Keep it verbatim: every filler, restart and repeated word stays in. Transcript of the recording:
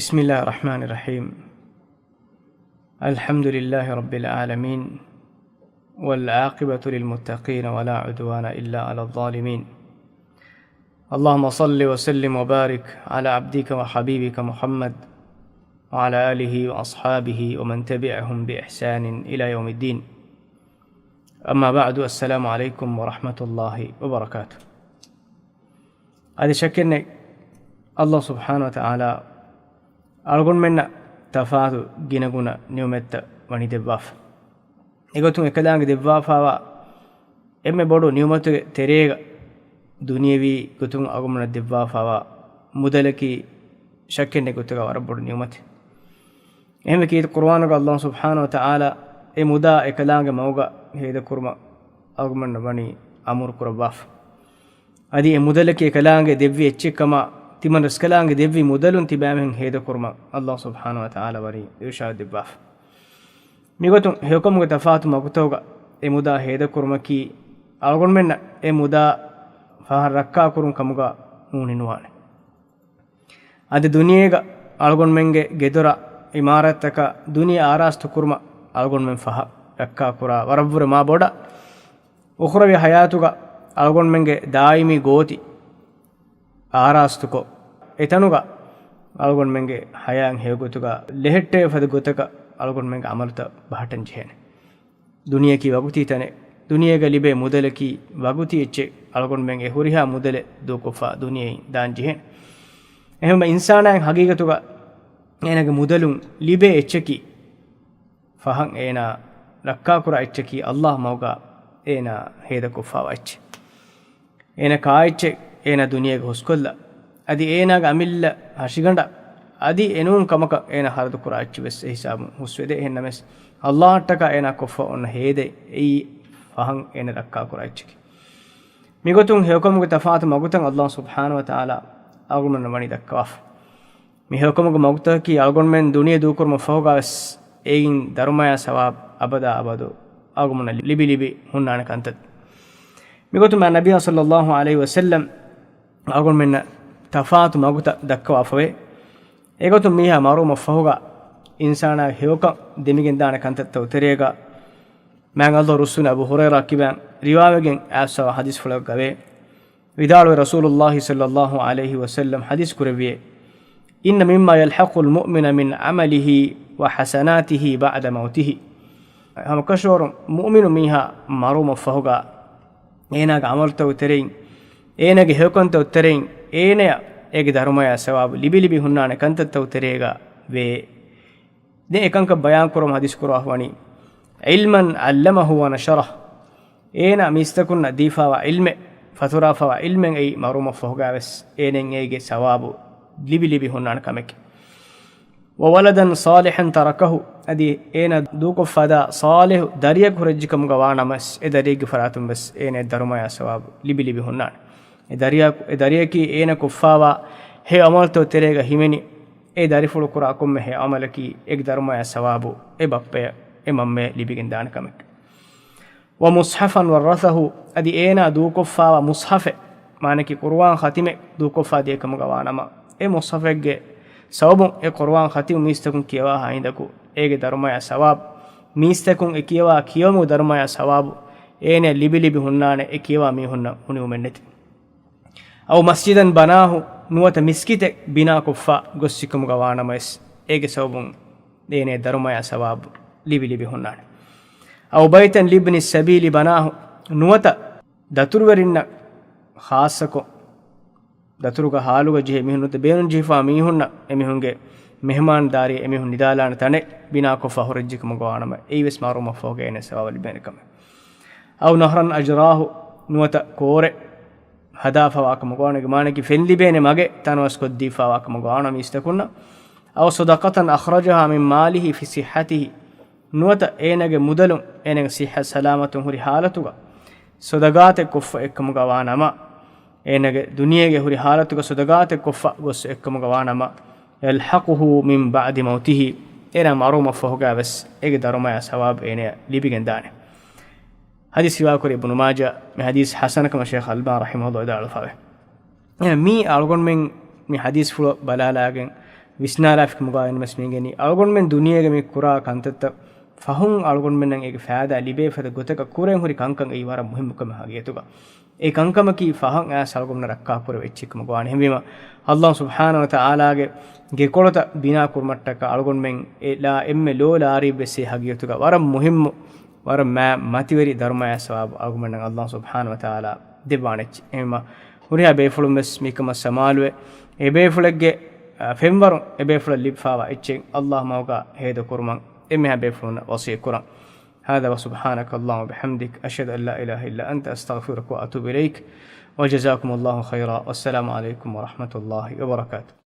بسم الله الرحمن الرحيم. الحمد لله رب العالمين، والعاقبة للمتقين، ولا عدوان إلا على الظالمين. اللهم صل وسلم وبارك على عبدك وحبيبك محمد وعلى آله وأصحابه ومن تبعهم بإحسان إلى يوم الدين. أما بعد، السلام عليكم ورحمة الله وبركاته. އަދި ޝައްކެއްނެތް، ﷲ ސުބްޙާނަހޫ ވަތަޢާލާ އަޅުގަނޑުމެންނަށް ތަފާތު ގިނަގުނަ ނިޢުމަތްތައް ވަނީ ދެއްވާފަ. އެގޮތުން އެކަލާނގެ ދެއްވާފާވާ އެންމެ ބޮޑު ނިޢުމަތުގެ ތެރޭގަ ދުނިޔެވީ ގޮތުން އަޅުގަނޑުމެންނަށް ދެއްވާފާވާ މުދަލަކީ ޝައްކެއްނެތް ގޮތުގަ ވަރަށް ބޮޑު ނިޢުމަތެއް. އެހެންވެ ކީރިތި ޤުރުއާނުގަ ﷲ ސުބްޙާނަހޫ ވަތަޢާލާ އެ މުދާ އެކަލާނގެ މަގުގަ ހޭދަކުރުމަށް އަޅުގަނޑުމެންނަށް ވަނީ އަމުރު ކުރައްވާފަ. އަދި އެ މުދަލަކީ އެކަލާނގެ ދެއްވި އެއްޗެއްކަމާ، ތިމަން ރަސްކަލާނގެ ދެއްވި މުދަލުން ތިބާމީހުން ހޭދަކުރުމަށް ﷲ ސުބްޙާނަހޫ ވަތަޢާލާ ވަނީ އިރުޝާދު ދެއްވާފަ. މިގޮތުން ހެޔޮކަމުގެ ތަފާތު މަގުތަކުގަ އެ މުދާ ހޭދަކުރުމަކީ، އަޅުގަނޑުމެންނަށް އެ މުދާ ފަހަށް ރައްކާކުރުން ކަމުގަ ނޫނީ ނުވާނެ. އަދި ދުނިޔޭގަ އަޅުގަނޑުމެންގެ ގެދޮރާ، އިމާރާތްތަކާ ދުނިޔެ އާރާސްތުކުރުމަށް އަޅުގަނޑުމެން ފަހަށް ރައްކާކުރާ ވަރަށްވުރެ މާ ބޮޑަށް، އުޚްރަވީ ޙަޔާތުގަ އަޅުގަނޑުމެންގެ ދާއިމީ ގޯތި އާރާސްތުކޮށް، އެތަނުގަ އަޅުގަނޑުމެންގެ ޙަޔާތް ހެޔޮގޮތުގަ ލެހެއްޓޭ ފަދަ ގޮތަކަށް އަޅުގަނޑުމެންގެ ޢަމަލުތައް ބަހައްޓަން ޖެހޭނެ. ދުނިޔެއަކީ ވަގުތީ ތަނެއް. ދުނިޔޭގަ ލިބޭ މުދަލަކީ ވަގުތީ އެއްޗެއް. އަޅުގަނޑުމެންގެ ހުރިހާ މުދަލެއް ދޫކޮށްފަ ދުނިޔެއިން ދާން ޖެހޭނެ. އެހެންވެ އިންސާނާއަށް ހަގީގަތުގަ އޭނާގެ މުދަލުން ލިބޭ އެއްޗަކީ ފަހަން އޭނާ ރައްކާކުރާ އެއްޗަކީ ﷲ މަގުގަ އޭނާ ހޭދަކޮށްފަވާ އެއްޗެއް. އޭނަ ކާއެއްޗެއް އޭނާ ދުނިޔޭގަ ހުސްކޮށްލަ، އަދި އޭނާގެ އަމިއްލަ ހަށިގަނޑަށް އަދި އެނޫން ކަމަކަށް އޭނާ ޚަރަދުކުރާ އެއްޗެއް ވެސް އެ ހިސާބުން ހުސްވެދޭ. އެހެންނަމަވެސް، ﷲ އަށްޓަކާ އޭނާ ކޮށްފަ އޮންނަ ހޭދައެއް އެއީ ފަހަން އޭނަ ރައްކާކުރާ އެއްޗެކޭ. މިގޮތުން ހެޔޮކަމުގެ ތަފާތު މަގުތައް ﷲ ސުބްޙާނަހޫ ވަތަޢާލާ އަޅުގަނޑުމެންނަށް ވަނީ ދައްކަވާފަ. މި ހެޔޮކަމުގެ މަގުތަކަކީ އަޅުގަނޑުމެން ދުނިޔެ ދޫކުރުމަށް ފަހުގަވެސް އޭގެން ދަރުމަޔާ ސަވާބު އަބަދާ އަބަދު އަޅުގަނޑުމެންނަށް ލިބި ލިބި ހުންނާނެ ކަންތައް. މިގޮތުން މާ ނަބިއްޔާ ޞައްލައްލާހު ޢަލައިހި ވަސައްލަމް އަޅުގަނޑުމެންނަށް ތަފާތު މަގުތައް ދައްކަވާފަވޭ. އެގޮތުން މީހާ މަރުވުމަށް ފަހުގަ އިންސާނާ ހެޔޮކަން ދެމިގެންދާނެ ކަންތައްތަކު ތެރޭގަ މާތް ﷲ ރުއްސުން އަބޫ ހުރައިރާ ކިބާ ރިވާވެގެން އައިސްފަވާ ޙަދީޘްފުޅަކަށް ވޭ. ވިދާޅުވެ ރަސޫލުﷲ ޞައްލައްލާހު ޢަލައިހި ވަސައްލަމް ޙަދީޘް ކުރެއްވިއޭ، إن مما يلحق المؤمن من عمله وحسناته بعد موته. ހަމަކަށަވަރުން މުއުމިނު މީހާ މަރުވުމަށް ފަހުގަ އޭނާގެ ޢަމަލުތަކު ތެރެއިން، އޭނާގެ ހެޔޮކަންތަކު ތެރެއިން، އޭނަޔަށް އޭގެ ދަރުމަޔާ ސަވާބު ލިބި ލިބި ހުންނާނެ ކަންތައްތަކު ތެރޭގަ ވޭ. ދެން އެކަންކަން ބަޔާން ކުރުމަށް ޙަދީޘް ކުރައްވާފަ ވަނީ، علما علمه ونشره. އޭނާ މީސްތަކުންނަށް ދީފާވާ ޢިލްމެއް، ފަތުރާފަވާ ޢިލްމެއް އެއީ މަރުވުމަށް ފަހުގަވެސް އޭނައަށް އޭގެ ސަވާބު ލިބި ލިބި ހުންނާނެ ކަމެކޭ. وولدا صالحا تركه، އަދި އޭނާ ދޫކޮށްފަދާ ޞާލިޙު ދަރިއަކު ހުރެއްޖެ ކަމުގަ ވާނަމަވެސް، އެ ދަރިއެއްގެ ފަރާތުން ވެސް އޭނައަށް ދަރުމަޔާ ސަވާބު ލިބި ލިބި ހުންނާނެ. އެ ދަރިއަކު، އެ ދަރިއަކީ އޭނަ ކޮށްފާވާ ހެޔޮ ޢަމަލުތައް ތެރޭގަ ހިމެނި، އެ ދަރިފުޅު ކުރާ ކޮންމެ ހެޔޮ ޢަމަލަކީ އޭގެ ދަރުމަޔާ ސަވާބު އެ ބައްޕަޔަށް އެ މަންމަޔަށް ލިބިގެން ދާނެ ކަމެއް. ومصحفا ورثه، އަދި އޭނާ ދޫކޮށްފާވާ މުޞްޙަފެއް، މާނައަކީ ޤުރުއާން ޚަތިމެއް ދޫކޮށްފާ ދިޔަ ކަމުގަ ވާނަމަ، އެ މުޞްޙަފެއްގެ ސަބަބުން އެ ޤުރުއާން ޚަތިމު މީސްތަކުން ކިޔަވާ ހިނދަކު އޭގެ ދަރުމަޔާ ސަވާބު، މީސްތަކުން އެ ކިޔަވާ ކިޔެވުމުގެ ދަރުމަޔާ ސަވާބު އޭނައަށް ލިބި ލިބި ހުންނާނެ އެ ކިޔަވާ މީހުންނަށް އުނިއުމެއްނެތި. أو مسجدا بناه، ނުވަތަ މިސްކިތެއް ބިނާކޮށްފަ ގޮއްސިކަމުގަ ވާނަމަވެސް، އޭގެ ސަބަބުން އޭނައަށް ދަރުމަޔާ ސަވާބު ލިބި ލިބި ހުންނާނެ. أو بيتا لابن السبيل بناه، ނުވަތަ ދަތުރުވެރިންނަށް ޚާއްޞަކޮށް، ދަތުރުގަ ހާލުގަ ޖެހޭ މީހުން ނުވަތަ ބޭނުން ޖެހިފާ މީހުންނަށް އެމީހުންގެ މެހެމާންދާރީ އެމީހުން ނިދާލާނެ ތަނެއް ބިނާކޮށްފަ ހުރެއްޖެކަމުގަ ވާނަމަ، އެއީވެސް މަރުވުމަށް ފަހުގަ އޭނައަށް ސަވާބު ލިބޭނެ ކަމެއް. أو نهرا أجراه، ނުވަތަ ކޯރެއް ހަދާފަވާކަމުގަ ވާނަމަ، މާނައަކީ ފެން ލިބޭނެ މަގެއް ތަނަވަސްކޮށްދީފާވާކަމުގަ ވާނަމަ މީސްތަކުންނަށް. أو صدقة أخرجها من ماله في صحته، ނުވަތަ އޭނަގެ މުދަލުން އޭނަގެ ޞިއްޙަތު ސަލާމަތުން ހުރި ޙާލަތުގަ ޞަދަޤާތެއް ކޮށްފަ އެއްކަމުގަ ވާނަމަ، އޭނަގެ ދުނިޔޭގެ ހުރި ޙާލަތުގަ ޞަދަޤާތެއް ކޮށްފަ ގޮއްސަ އެއްކަމުގަ ވާނަމަ، يلحقه من بعد موته، އޭނާ މަރުވުމަށް ފަހުގަވެސް އޭގެ ދަރުމަޔާ ސަވާބު އޭނައަށް ލިބިގެންދާނެ. ޙަދީޘް ރިވާކުރި އިބްނު މާޖާ، މި ޙަދީޘް ޙަސަނަކަމަށް ޝޭޚް އަލްބާނީ ރަޙިމަހުﷲ ވިދާޅުވެފަވޭ. މީ އަޅުގަނޑުމެން މި ޙަދީޘްފުޅު ބަލާލާގެން ވިސްނާލާފިކަމުގައި ވެސް މި އިނގެނީ، އަޅުގަނޑުމެން ދުނިޔޭގަ މި ކުރާ ކަންތައްތައް ފަހުން އަޅުގަނޑުމެންނަށް އޭގެ ފައިދާ ލިބޭ ފަދަ ގޮތަކަށް ކުރެން ހުރި ކަންކަން އެއީ ވަރަށް މުހިއްމު ކަމެއް ހަގީގަތުގަ. އެ ކަންކަމަކީ ފަހަން އައިސް އަޅުގަނޑުމެންނަށް ރައްކާކުރެވޭ އެއްޗެއް ކަމަށް ވާނެ. ހެންވީމަ، އައްލާހު ސުބްޙާނަހު ވަ ތަޢާލާގެ ގެކޮޅުތައް ބިނާ ކުރުމަށްޓަކާ އަޅުގަނޑުމެން އެ ލާ އެންމެ ލޯ ލާރިއެއްވެސް އެ ހަގީގަތުގަ ވަރަށް މުހިއްމު، ވަރަށް މާ މަތިވެރި ދަރުމަޔާ ސަވާބު އަޅުގަނޑުމެންނަށް އައްލާހު ސުބްޙާނަހު ވަ ތަޢާލާ ދެއްވާނެ އެއްޗެއް. އެހެންވީމަ، ހުރިހާ ބޭފުޅުން ވެސް މިކަމަށް ސަމާލުވެ، އެ ބޭފުޅެއްގެ، އަ، ފެންވަރު އެ ބޭފުޅަށް ލިބިފާވާ އެއްޗެއް އައްލާހު މަގުގަ ހޭދަކުރުމަށް އެންމެހާ ބޭފުޅުންނަށް ވަޞިއްޔަތް ކުރަން. هذا وسبحانك اللهم وبحمدك، أشهد أن لا إله إلا أنت، أستغفرك وأتوب إليك. وجزاكم الله خيرا، والسلام عليكم ورحمة الله وبركاته.